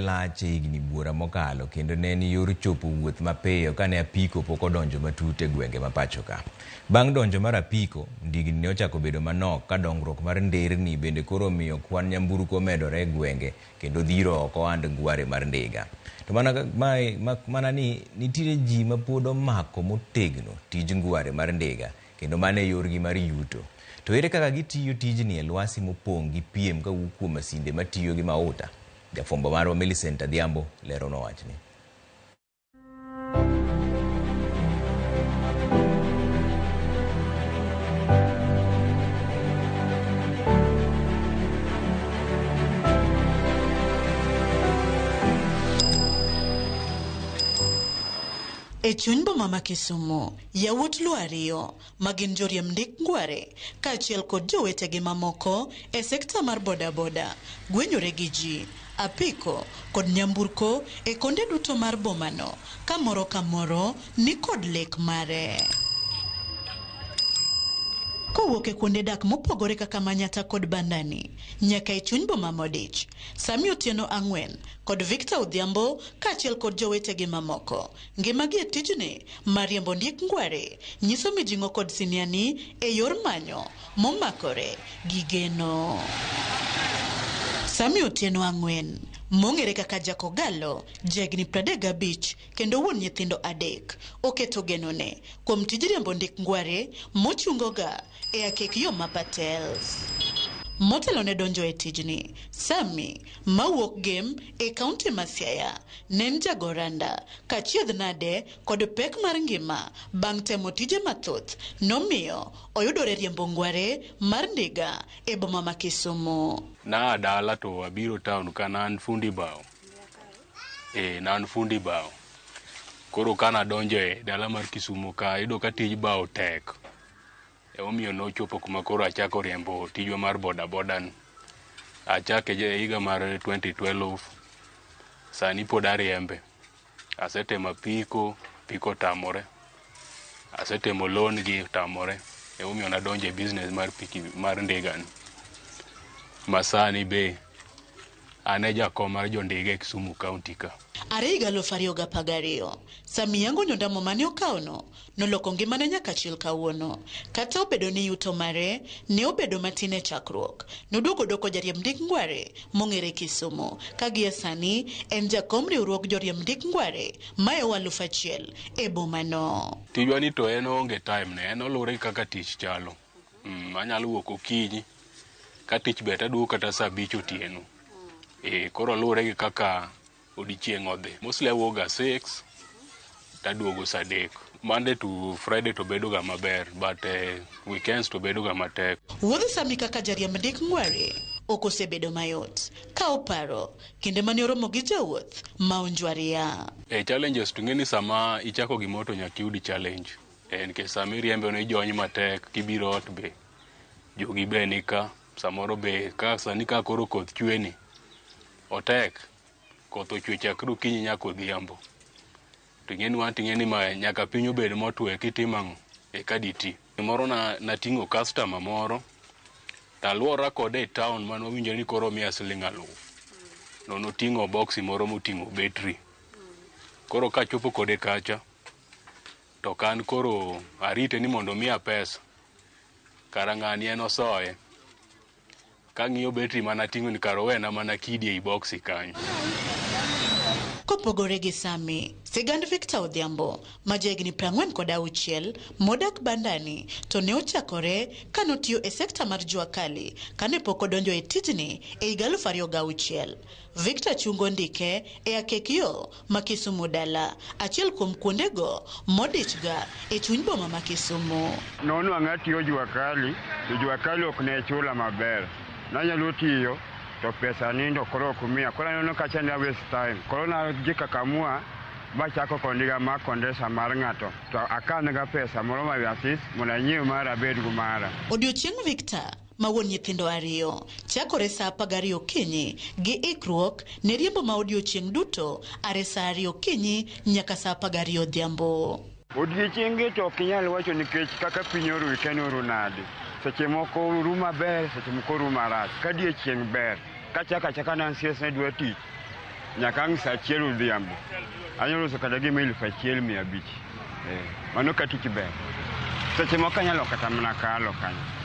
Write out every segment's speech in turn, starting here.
Lach e higni buora mokalo kendo ne en yor chopo wuoth mapiyo kane apiko pok odonjo matut e gwenge ma pacho ka. Bang' donjo mar apiko, ndigni ne ochako bedo manok ka dongruok mar nderni bende koro omiyo kwan nyamburko omedore e gwenge kendo dhiro oko ohand ngware mar ndiga. To mana, mae, mak mana ni nitiere ji ma pod omako motegno tij ngware mar ndiga kendo mano e yorgi mar yuto. To ere kaka gitiyo tijni e lwasi mopong' gi piem kawuok kuom masinde matiyo gi mauta? Jafwambo marwa Millicent Adhiambo leronwa wachni. E chuny boma ma Kisumu, yawuot Luo ariyo ma gin joriemb ndik ngware kaachiel kod jowetegi mamoko e sekta mar bodaboda gwenyore gi ji, apiko kod nyamburko e konde duto mar bomano ka moro ka moro ni kod lek mare. Kowuok e kuonde dak mopogore kaka Manyatta kod Bandani nyaka e chuny boma modich, Sammy Otieno Ang'wen kod Victor Odhiambo kaachiel kod jowetegi mamoko ngimagi e tijni mar riembo ondiek ngware nyiso mijing'o kod siniani e yor manyo momakore gi geno. Sammy Otieno Ang'wen, mong'ere kaka Jakogalo, jahigni 35 kendo wuon nyithindo adek, oketo genone kuom tij riembo ondiek ngware mochungoga e akek yo ma Patels. Motelo ne donjo e tijni, Sammy, mawuok Gem e kaunti ma Siaya, ne en jagoranda kachiedh nade kod pek mar ngima bang' temo tije mathoth nomiyo oyudore riembo ngware mar ndiga e boma ma Kisumu. Naa dala to abiro town ka ne an fundi bao. E, ne an fundi bao. Koro ka nadonjo e dala mar Kisumu ka, ayudo ka tij bao tek. Emomiyo nochopo kuma koro achako riembo tijwa mar boda boda ni. Achake e higa mar 2012. Sani pod ariembe. Asetemo apiko, apiko otamore. Asetemo loan gi otamore. Emomiyo nadonjo e business mar piki mar ndiga ni. Ma sani be an e jakom mar jo ndiga e Kisumu County ka. Are higa 2012, Sammy yango nyondamo mane okawono noloko ngimane nyaka chil kawuono. Kata obedo ni yuto mare ne obedo matin e chakruok, noduogo doko jariemb ndik ngware mong'ere Kisumu, ka gie sani en jakom riwruog joriemb ndik ngware maeo 1000 e bomano. Tijwa ni to en oonge time ne, en oluwore gi kaka tich chalo. Anyalo wuok okinyi, ka tich ber taduogo kata saa 5 otieno. E, koro luwore gi kaka odiochieng' odhi. Mostly awuok ga 6 taduogo saa 3. Monday to Friday to bedo ga maber, but weekends to bedo ga matek. Wuodh Sammy kaka jariemb ndik ngware ok osebedo mayot ka oparo kinde mane oromo gi jawuoth ma onjwaria. E challenges to ing'e ni sama ichako gimoro to nyaka iyud challenge. E, nikech sama iriembe no ijony matek, kibiro ot be jogi be nika, samoro be ka sani ka koro koth chwe ni, otek. Koth ochwe chakre okinyi nyaka odhiambo. To ing'e ni wan to ing'e ni ma nyaka piny obed motwo eka itimo ang'o? Eka diti. Moro na nating'o customer moro taluora kode e town mane wawinjo ni koro miya siling 1000. No noting'o boksi moro moting'o betri. Koro kachopo kode kacha to kan koro arite ni mondo omiya pesa. Kara ng'ani en osoye. Kang'iyo betri mana ting'o ni kara owena mana kidi ei boksi kanyo. Kopogore gi Sammy, sigand Victor Odhiambo ma jahigni 46 modak Bandani to ne ochakore kanotiyo e sekta mar jua kali kane pok odonjo e tijni e higa 2006. Victor chungo ndike e akek yo ma Kisumu dala, achiel kuom kuondego modichga e chuny boma ma Kisumu. Nonwang'a atiyo jua kali, to jua kali ok ne chula maber. Nanyalo tiyo to pesa nindo koro ok miya. Koro aneno kacha ni a waste time. Koro najikakamua bachako kondiga mar kondesa mar ng'ato. To akan ga pesa moro ma assist mondo anyiew mara abed go mara. Odiochieng' Victor ma wuon nyithindo ariyo chakore saa 12 okinyi gi ikruok ne riembo ma odiochieng' duto are saa 2 okinyi nyaka saa 12 odhiambo. Odiochienge to ok inyal wacho nikech kaka piny oru ikia ni oru nade. Seche moko oru maber, seche moko oru marach. Ka diechieng' ber, kachako achaka nansies ne dwa tich, nyaka ang' sa 1 odhiambo. Anyalo loso kata gima 1500. Mano ka tich ber. Seche moko anyalo kata mana kalo kanyo.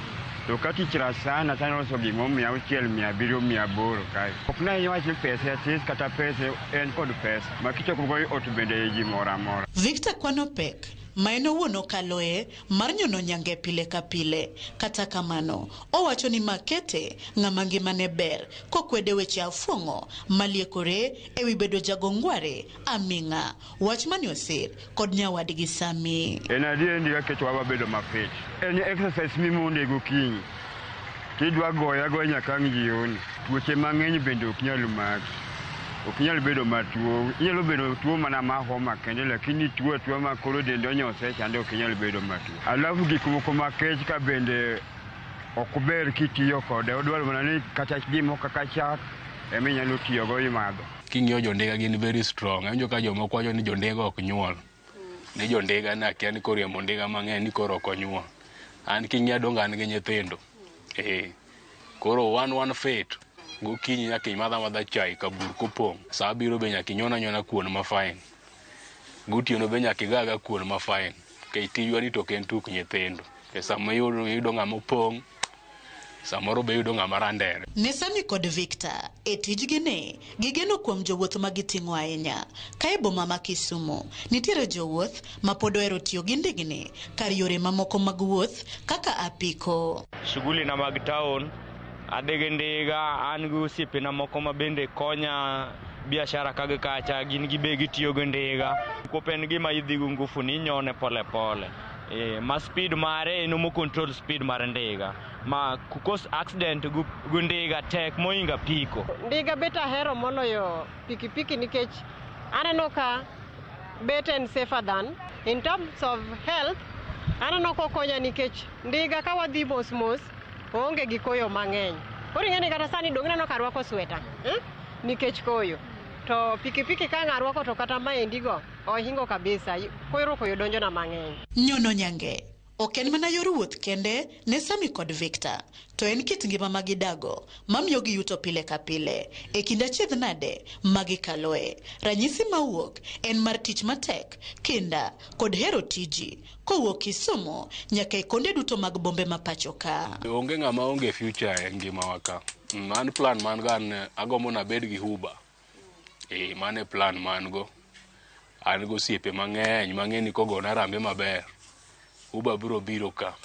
To ka tich rach sana to anyalo loso gimo 600, 700, 800 kae. Ok ne wach ni pesa tis kata pesa en kod pesa. Ma kichoko go ot bende ji moro amora. Victor kwano pek ma en owuon okaloe mar nyono nyange pile ka pile. Kata kamano, owacho ni makete ng'ama ngimane ber kokwede weche afuong'o maliekore ewi bedo jago ngware aming'a. Wach mane osir kod nyawadgi Sami. En adier ndiga ketowa wabedo mafit. En exercise mimunde gokinyi. Kidwa goye agoya nyaka ang' jioni. Tuoche mang'eny bende ok nyal maki. Ok inyal bedo matuo. Inyalo bedo tuo mana ma homa kende, lakini tuo atuo ma koro dende onyosre chande ok inyal bedo matuo. Alafu gik moko makech ka bende ok ber kitiyo kode. Odwaro mana ni kata gimoro kaka chak ema inyalo tiyogo imadho. King'iyo jondiga gin very strong. Awinjo ka jomoko wacho ni jondiga ok nyuol. Ni jondiga ne akia ni koriembo ndiga mang'eny ni koro ok onyuol. An king'iya donge an gi nyithindo. Koro wan fit. Gokinyi nyaka imadh amadha chai kabur kopong'. Sa abiriyo be nyaka inyon anyona kuon ma fine. Gotieno be nyaka iga aga kuon ma fine. Nikech tijwa ni to ok en tuk nyithindo. Sama iyudo ng'ama opong', samoro be iyudo ng'ama randere. Ne Sami kod Victor e tijgi ni gigeno kuom jowuoth ma giting'o ahinya. Ka e boma ma Kisumu, nitiere jowuoth ma pod ohero tiyo gi ndigni kar yore mamoko mag wuoth kaka apiko. Shughuli na mag town, adhi gi ndiga, an gi osiepena moko ma bende konya biashara ka gi kacha, gin gibe gitiyo gi ndiga. Kop en gima idhi gi ngufu ni inyone pole pole. Ma speed mare en omo control speed mar ndiga. Ma cause accident gi ndiga tek mohingo apiko. Ndiga bet ahero moloyo pikipiki nikech aneno ka bet en safer than in terms of health. Aneno kokonya nikech ndiga ka wadhi mos mos oonge gi koyo mang'eny. Koro ing'e ni kata sani dong' ineno ka arwako sweta, nikech koyo. To pikipiki ka ang' arwako to kata maendigo ohingo kabisa, koro koyo donjona mang'eny. Nyono nyange ok en mana yor wuoth kende ne Sami kod Victor, to en kit ngima ma gidago mamiyo giyuto pile ka pile e kind achiedh nade ma gikaloe. Ranyisi mawuok en mar tich matek, kinda kod hero tiji kowuok Kisumu nyaka e konde duto mag bombe ma pacho ka. Onge ng'ama onge future e ngimawa ka. An plan man go an agombo nabed gi Uber. Mano e plan man go. An go osiepe mang'eny mang'e ni kogona rambe maber, Uber biro biro ka.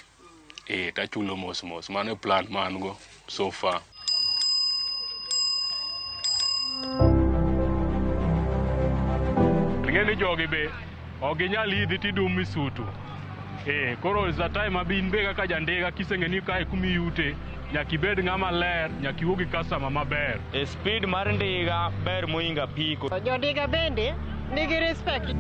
Tachulo mos mos. Mano e plan man go so far. Ing'e ni jogi be ok ginyal idhi tidum misutu. Koro is a time ma in be kaka jandiga kiseng'e ni kae kumiyute nyaka ibed ng'ama ler, nyaka iwuo gi customer maber. Speed mar ndiga ber mohingo apiko. Jondiga bende nigi respect.